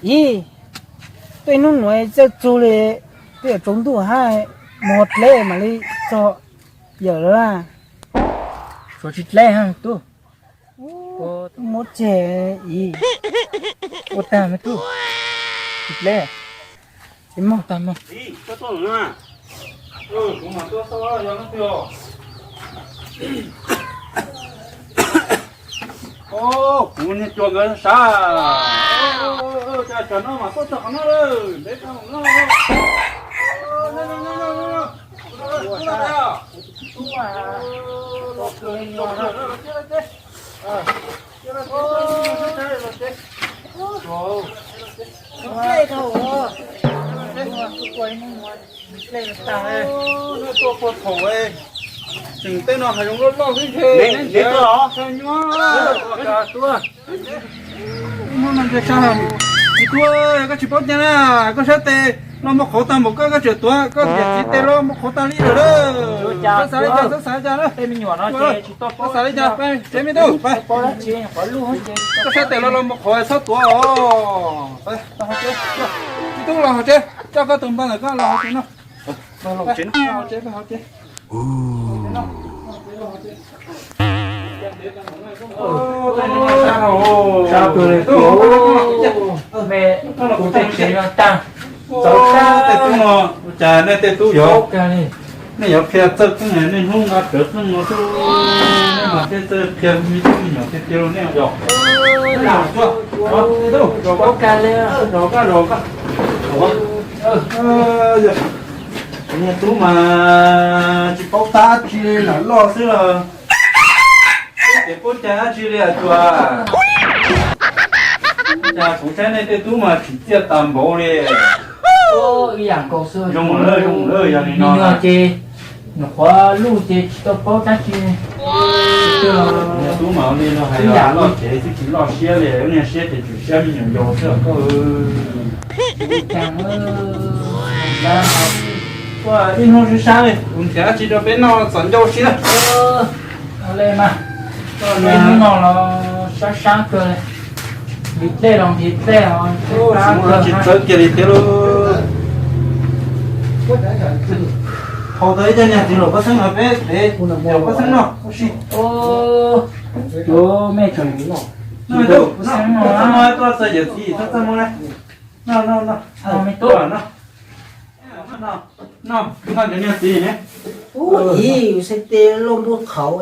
Ib, tuaj ib hnub nuav txawj txug li, twb yuav tsaus ntuj hab, mus dleb mam li txog yawm lawm. Suav tsis dleb hab tub. Muab tseg ib. Ua tag me tub. Tsis dleb. Tsis moog tag moog. Kuv niag cua nkawd sab. Cas tsam no mas tuaj txog qhov no lawm, ntev tag no. Tuaj puag thaum tseem tej no hav zoov loj loj xwb ntshe. Neb tuaj los? Hnub no ntshe sab, tsis tuaj, koj tsis paub cas na, koj sab tes los muaj qhauv tag npaum koj, koj tseem tuav, koj niam txiv tes los muaj qhauv tag li lawm. Xav li cas, xav li cas na? Xav li cas, tsev me tub, koj sab tes los los muaj qhauv txhob tuav os. Me tub los hauv tsev, coj koj tus npawg ntawm koj los hauv tsev no. Tej tub no, cas nej tej tub yog, nej yuav qhia txawj qeej, nej hnub nqa rawv qeej no xwb, nej mas thiaj txawj qhia me tub me nyuam tiag tiag los nej yog. Tej tub, zov koj, zov koj. Niag tub mas tsis paub tab tsi, lam loj xwb los. Ces puab cas dab tsi li a Tsuas? Cas kuv saib nej tej tub mas tsim txiaj tas npaum li. Zoo lawm, zoo lawm, yog li no ces nyuam qhuav luj ces tsis tau paub dab tsi. Tub mas li no hais loj cev xwb tsis loj siab li, niag siab ces tsis siab me nyuam yaus xwb koj. Ib hnub sib sab li, kuv nrhiav dab tsi rau peb noj txom ncauj siab. Ib hnub no los sab sab kawg, nqhis dlej los nqhis dlej os. Tsis txawb kiag li thiab lauj. Haus tau ib co niag txiv laum pab xeeb no peb, peb laum pab xeeb noj ua si. Yuav me tseem noj, txhob txaj muag, txhob txaj muag, txhob txaj muag na. Noj, noj, noj, noj, noj, noj cov niag txiv ne. Ub, ib, saib tej loj npuab qhauv.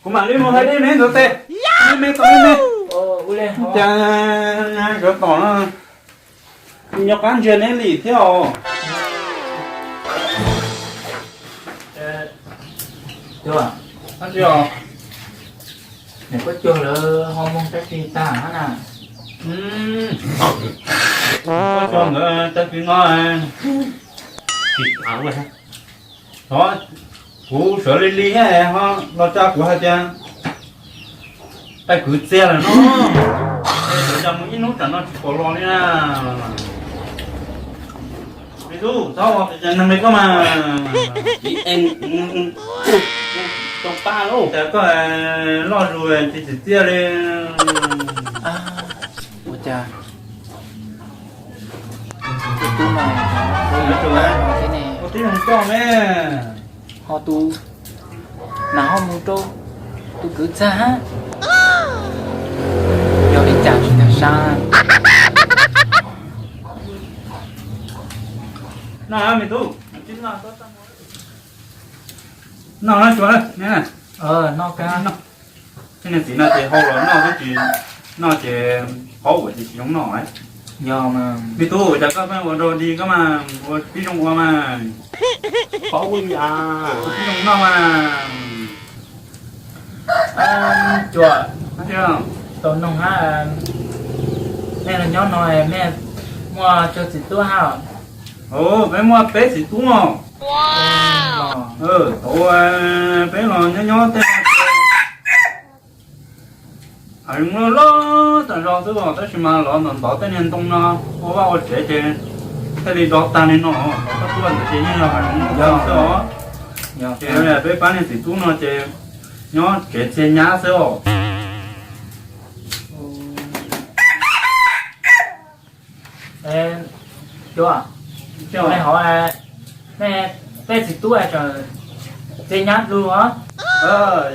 Kuv mam li mus hais dej neb ntxuav tes. Me tau me, cas nkawd tom no nyob qab ntsia neb li thiab os. Tab sis os, niam Koj Cuag lawv ho moog dab tsi tag hab na? Koj Cuag nkawd tag kis no tsis av, kuv sawv li li ho los tsa kuv hais tias taig kwv txiag lawm no, sawv tsa mus ib hnub tsam no tsis pom los li na. Me tub, txhob ua neeg li koj mas. Tsis tau pab lauj, cas koj loj zus tsis tsim txiaj li. Ua cas tus tub no ua tib zoo coj ne, ho tus nas ho mus rau tus kwv txag hab, yog li cas tsis tag sab. Noj me tub, noj na Cuag, noj kab. Tej niag txiv no ces hau los noj, twb tsis noj ces qaub ua ces tsis zoo noj. Yog mas. Me tub, cas koj pheej ua rau li koj mas, ua tib zoo ua mas. Qaub ua li, ua tib zoo noj mas. Cuag, tau noog hab, nej los nyob no mej muaj tsawg txiv tub hab? Peb muaj peb txiv tub. Thaum peb los nyob nyob tej no ces hav zoov loj loj tas zog xwb os, tab sis mas los ntawm ntov tej niag ntoo no ua vaj ua tsev ces thiaj li dov tag li no. Los txog tuaj ntawd ces yeej yog hav zoov loj xwb os. Ces peb pab niag txiv tub no ces nyob tsev txiag nyab xwb os. Cuas, nej hov, nej peb txiv tub tseem txias nyab dua os?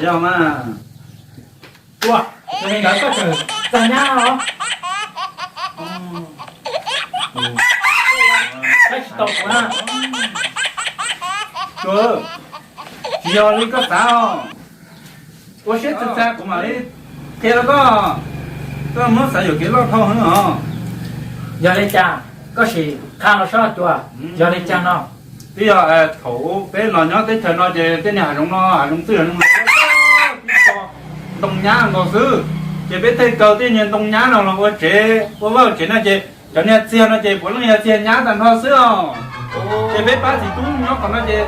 Yog mas. Cuas, yog li ntawd koj tseem txias nyab os? Saib tsis tau kuv na. Cuas, tsis yog li koj xav os. Ua siab txag txag kuv mam li qhia rau koj. Koj muab xav yuam kev loj dhau heev os. Yog li cas koj sim qha los saib Cuas, yog li cas no? Twb yog thaum peb los nyob teb chaws no ces tej niag hav zoov no, hav zoov twg hav zoov no, ntoo nyab nkaus xwb. Ces peb thiaj kaw tej niag ntoo nyab no los ua tsev, ua vaj tsev no ces cov niag txiag no ces puav leej yog txiag nyab tag nrho xwb os. Ces peb pab txiv tub nyob qhov no ces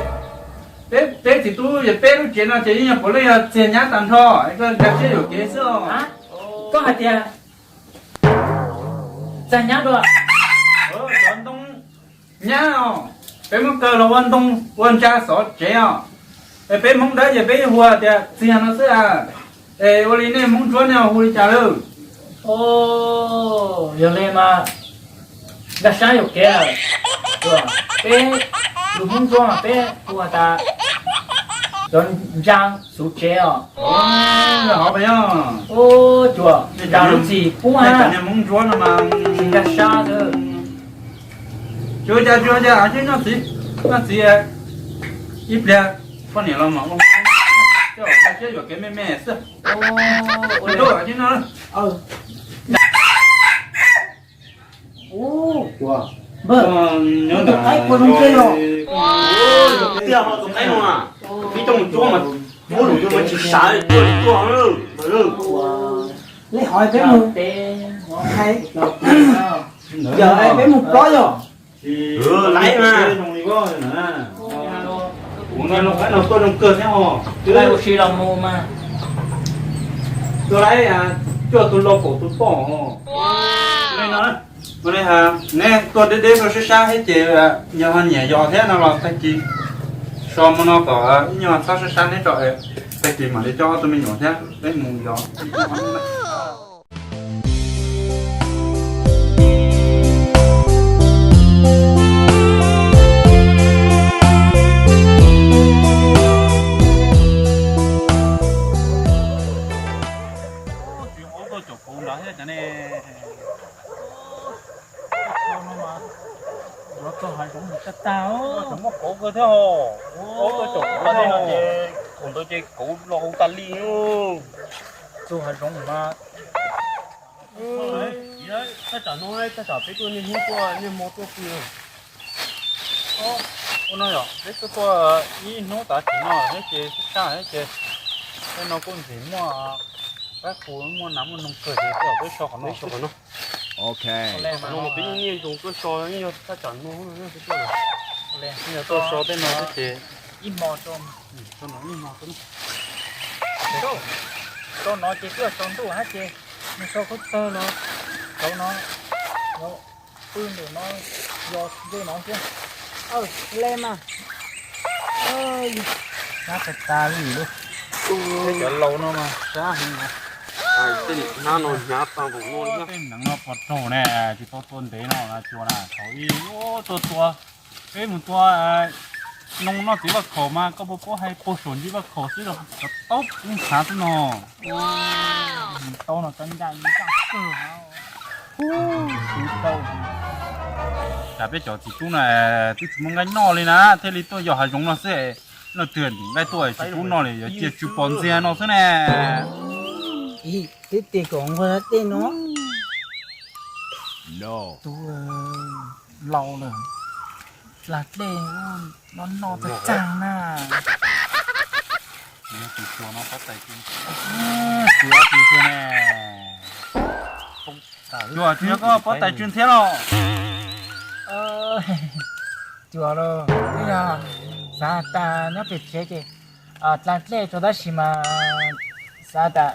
peb, peb txiv tub es peb lub tsev no ces yeej yog puav leej yog txiag nyab tag nrho, koj nkag siab yuam kev xwb os. Koj hais tias txiag nyab dua? Cov ntoo nyab os, peb muab kaw los ua ntoo, ua ntsa xov tsev os. Es peb Hmoob Dawb ces peb hu tias txiag no xwb a. Es ua li nej Hmoob Ntsuab nej hu li cas lawm? Yog li mas nkag siab yuam kev lawm. Peb lus Hmoob Ntsuab mas peb hu tas cov ntsa xuv tsev os. Cuas, tas lub txim pub na, Hmoob Ntsuab no mas tsis nkag siab xwb. Tsis ua cas, tsis ua cas, nyob txiv, nyob txiv ib pliag, poj niam los mas ua siab yuam kev me me xwb. Nyob ntawm qaib puas zoo ntse los? Tiag ho tus qaib no na, peb coj mus cuab mas cuab lus yuav mas tsis sawv tuaj li tuaj. Lej hov peb mus, yog peb mus plob yog. Laiv mas. Ua no qaib no tuaj zoo kawg thiab ho. Ua si los mus mas. Tuaj laiv, cuaj tus laus kaum tus poj. Neb tuaj deb deb tuaj sab sab thiab ces yog ho nyiam yos thiab no los tag kis so mus no kom ib nyuag txhob sab sab neb tso, tag kis mam li coj ob tug me nyuam thiab peb mus yos. Tsis ua tuaj caum kauv nrad thiab cov ne. Yuav txog hav zoov tag tag, tseem muaj kauv kawg thiab ho. Ua tuaj caum kauv no ces thaum ntawd ces kauv los hauv tas li. Txog hav zoov mas. Thaj tsam no, thaj tsam peb tuaj niaj hnub tuaj niaj hmo tuaj pw. Ua no yom, peb tuaj tuaj ib hnub tav kis no thiab ces sab sab thiab ces tej no kuj ntxim muaj qaib qus muaj nas muaj noog kawg ces peb so qhov no. Peb niaj niaj zoo tuaj so, yog thaj tsam no tuaj so tej no thiab ces ib hmo, ib hmo rau no ces twb so ntuj hab ces nws so khaub tawg los rau no, pw ntawm no, yos ze no thiab. Le mas, sab tas tas li lawm. Peb cov laus no mas sab heev. Tej hnab no hnyav tag npaum no, tej neev no pos raug ne, tsis tau tua ntev no Cuas na, thaum ib tuaj tua, peb mus tua noog noj txiv vaj khaum mas koj puas paub hais puag saum ncig vaj khaum xwb los tau hnyav xwb no. Mus tau no tau ncaj ncaj kawg. Tsam peb cov txiv tub na twb tsis muaj nqaij noj li na thiaj li tuaj yos hav zoov no xwb. Leej twg nqaij tuaj tsis pub noj li, yuav cia tsw pos ntxiag no xwb ne. Twb tias kom nquag tej no. Tub laus lawm, dlaag dlej noj noj txag txag na. Cuas, tsis yog koj paub tais tsw ntxiab los? Cuas los, xav tas nyob pem tsev ces dlaag dlej tso tab sis mas xav tas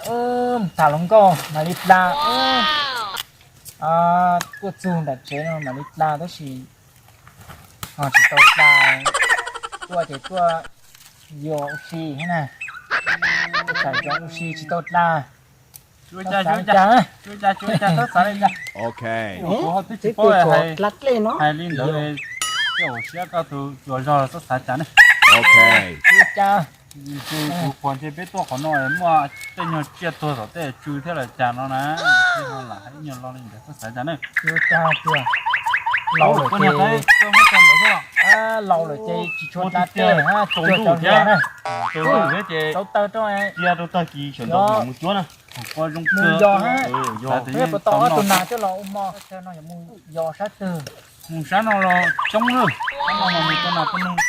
mus tham hluas nkauj mam li dlaag, tuaj txug nram tsev no mam li dlaag tab sis ho tsis tau dlaag, tuaj ces tuaj yos ua si thiab na, tuaj tham zoo ua si tsis tau dlaag. Tsis ua cas, tsis ua cas, tsis ua cas, txhob xav li cas. Kuv twb tsis paub hais li ntawd, tej zaum siab koj tus cua zog los txhob xav cas ne. Tsis ua cas. Kuv qhuas ntshe peb tuaj qhov no muaj tej nyuag tsiaj tuag tom tej tsw thiab los cas no na, lam hais ib nyuag lo li ntawd txhob xav cas ne. Tsis ua cas, laus lawm ces, laus lawm ces tsis tshua da tiag, tsaus ntuj thiab, tsaus ntuj thiab ces tsaus taw rau, cia rau tag kis sawv ntxov mus cuab na. Mus yos, yog puas tau ob tug nas coj los ua hmo, no yog mus yos sab twg? Mus sab no los coob lawm, sab no los mus rau nas rau noog,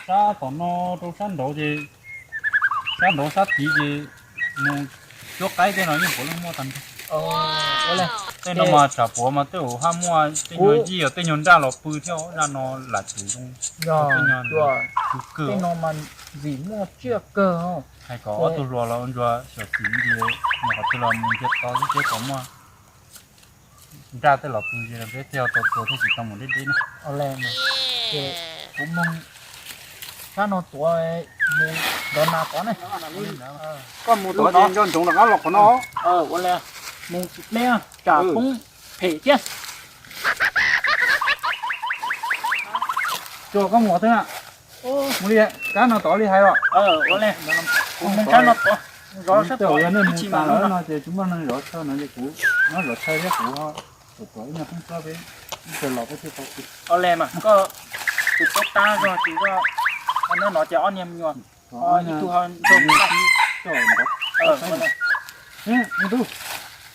sab tom no rau sab nraud ces, sab nraud sab tid ces mus cuab qaib tej no yeej puav leej muaj tag nrho. Tej no mas tsam puav mas tej zaum haj muaj tej nyuag yij os tej nyuag nraj los pw thiab, zaj no lam tsum zoo. Tej no mas ntxim muaj tsiaj kawg. Hais kom ob tug hluas los ua ntsuag xyom xim ntsis, mus qhov twg los mus nrhiav tau lub tsheb tau muaj nraj tej los pw, peb thiaj tau tua thiaj tsis tau mus deb deb na. Ces kuv mus sab no tuav, mus nrov nas tod ne. Koj mus tod ces nco ntsoov rov qab los qhov no. Ua li, mus tsis deb tsam poob phem thiab. Tsuas koj mus twg na? Mus li, kab no tod li hais os. Ua li, mus sab no tod, zov sab tod, yog nej mus tas lawm no ces tsis muaj neeg zov chaw no ces kuv muab zov chaw thiab kuv tuav ib nyuag pheeb txob peb ib txawg los peb thiaj tau pw. Ua li mas koj, kuv peb tab zog ces koj, no ces ob niag me nyuam, ib tug ho nrog mus.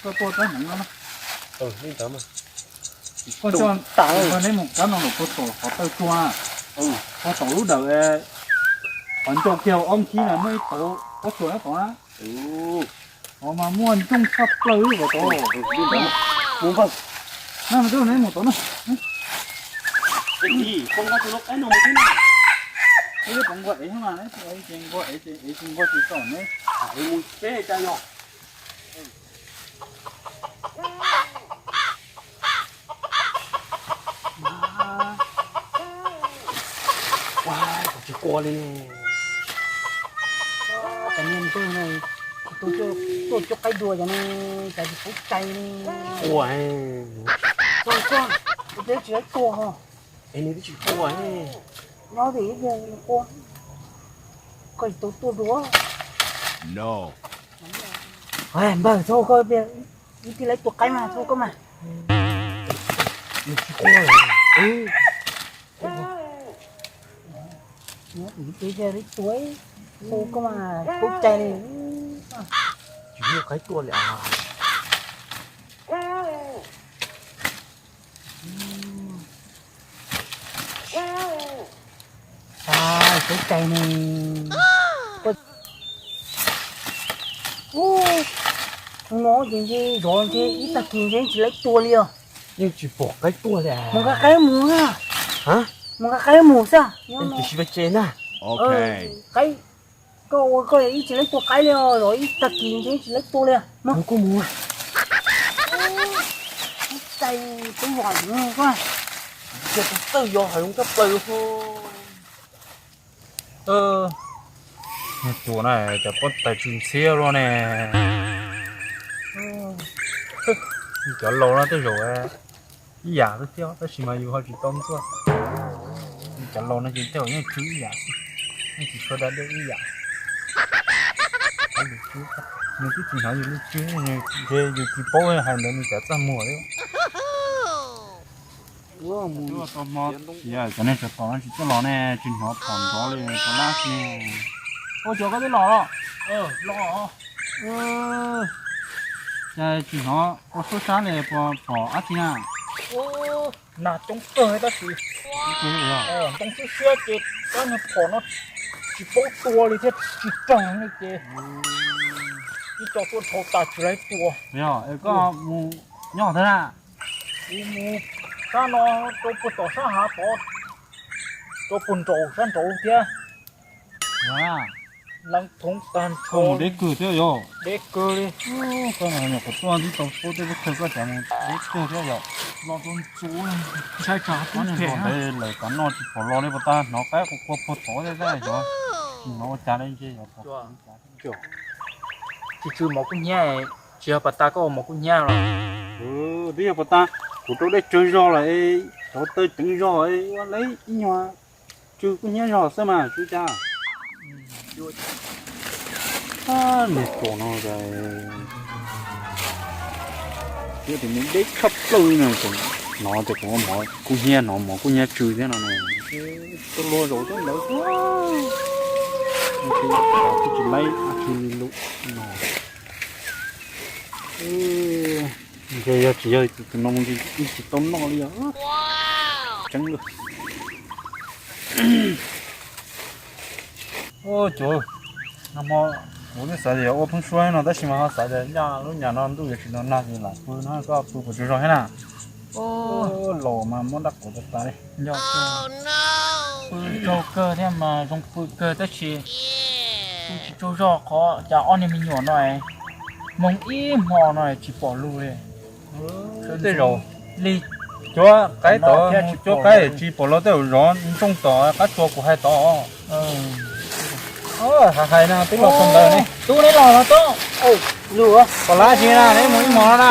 Koj tuaj rab hneev no, koj coj neb mus kab no los puag tom qhov taw tsua na, puag tom lub dawm, qhov ncauj kiag ob khib na muaj ib tauv pob tsuas nyob tod na. Qhov mas muaj ntsooj tshaj plaws kom tod. Mus npawg, no mas twb neb mus tod na. Peb pom nquag ev xwb mas, nquag ev ces ev tsis nquag tsis txog ne. Mus peb cas yog. Ua, tsis qua li ne. Cov niag npawg no, tuaj cuab qaib dua cov ne, cas tsis paub cai li. Qua, qua, peb tsis laib tua ho. Es nws twb tsis qua ne. Nyob vim ib pliag qua, koj tsis tau tuaj dua. Npawg, txhob koj, ib tij laib tua qaib mas txhob koj mas. Tsis qua li. Ib pliag laib tua, txhob koj mas tub cai li. Tsis muaj qaib tua li as. Tub cai ne. Hnub no ces ntshe zov ntshe ib tag kis ntshe tsis laib tua li os. Yeej tsis pom qaib tuaj li. Mus nqa qaib mus na. Mus nqa qaib mus xwb. Tiam sis peb tsev na. Qaib, koj ua koj ib tsis laib tua qaib li os, zov ib tag kis ntshe tsis laib tua li. Mus kuj mus. Cai tub yog tus txawj yos hais zoo tshaj plaws. Tus na, cov pob tais tsis ntxhiab luaj ne. Cov laus no tej zaum ib yam xwb thiab tab sis mas yus ho tsis tau ntxuaj. Cov laus no ces tej zaum yeej tsw ib yam xwb, yeej tsis tshua da dej ib yam. Nws twb tsis hnov yus lub tswb, ntshe yus tsis paub hais ntawd nws cov txaj muag li. Cov neeg tsov tom no tsis tuaj los ne, tsis hnov phom nrov li rov lab xwb. Ua cas koj twb los los? Los. Cas tsis hnov ua suab sab li, puas pom dab tsi na? Nas coob kawg tab sis ntoo xwb siab ces kab niag phom no tsis paub tua li thiab tsis raug li ces ib co tuaj dhau tas tsis laib tua. Koj mus nyob twg na? Kuv mus sab no rau puag tom sab hav tod, rau puag nraum sab nraud thiab. Leej thoov tag nrho. Deb kawg thiab yog. Deb kawg li. Koj nyuam qhuav tuaj ntxub tau pub tej lub kawg koj tseem mus deb kawg thiab yog. Los rau ntxuv, ntshai tsam qub phem ntawd lawm kav no tsis pom los li puas tas, hnov qaib qua qua puag tod thiab xwb yog. Tsis hnov ua cas li ntshe yog pom. Tsw tsw mov kub hnyiab, Tsis yog pas tas koj ua mov kub hnyiab los? Twb yog pas tas, kuv rau dej tsawg zog lawm, rau taw ceev zog, ua li ib nyuag tsw kub hnyiab zog xwb mas tsw cas. Niag tsov no, ua tias nws deb tshaj plaws li no, no ces kuv ua mov kub hnyiab no, mov kub hnyiab tsw thiab no ne. Tuaj luag zaum thiab ntawd, tsis laib dab tsi li lawm no. Ntshe yog tsis yog tus no mus ntsis tsis tau noj li os. Tseeb lawm. Cuv, nag hmo kuv twb xav tias ua pheeb suab no tab sis mas ho xav tias nyob lub nyam no ntuj yuav tsis nag ces lam pw no, koj pw puas tsaug zog thiab na? Laus mas muab dab quav tas tas li. Pw tsaug kawg thiab mas zoo pw kawg tab sis pw tsis tsaug zog qhov cas ob niag me nyuam no moo ib hmo no tsis pom lug li. Tej zaum li cuab qaib tod, cuab qaib tsis pom lug, tej zaum zov ntsooj tom qab tsuas kuv hais tod. Hais hais no twb los tau ntawd ne. Tub neb los no tub. Pom lab tsis na, neb mus ib hmo no na.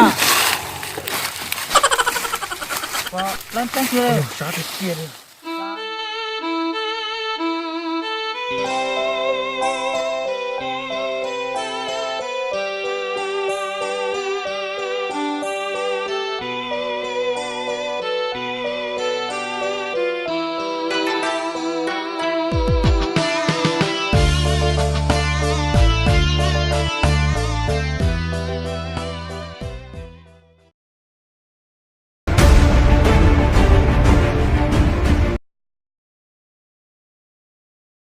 Sab tiag tiag li.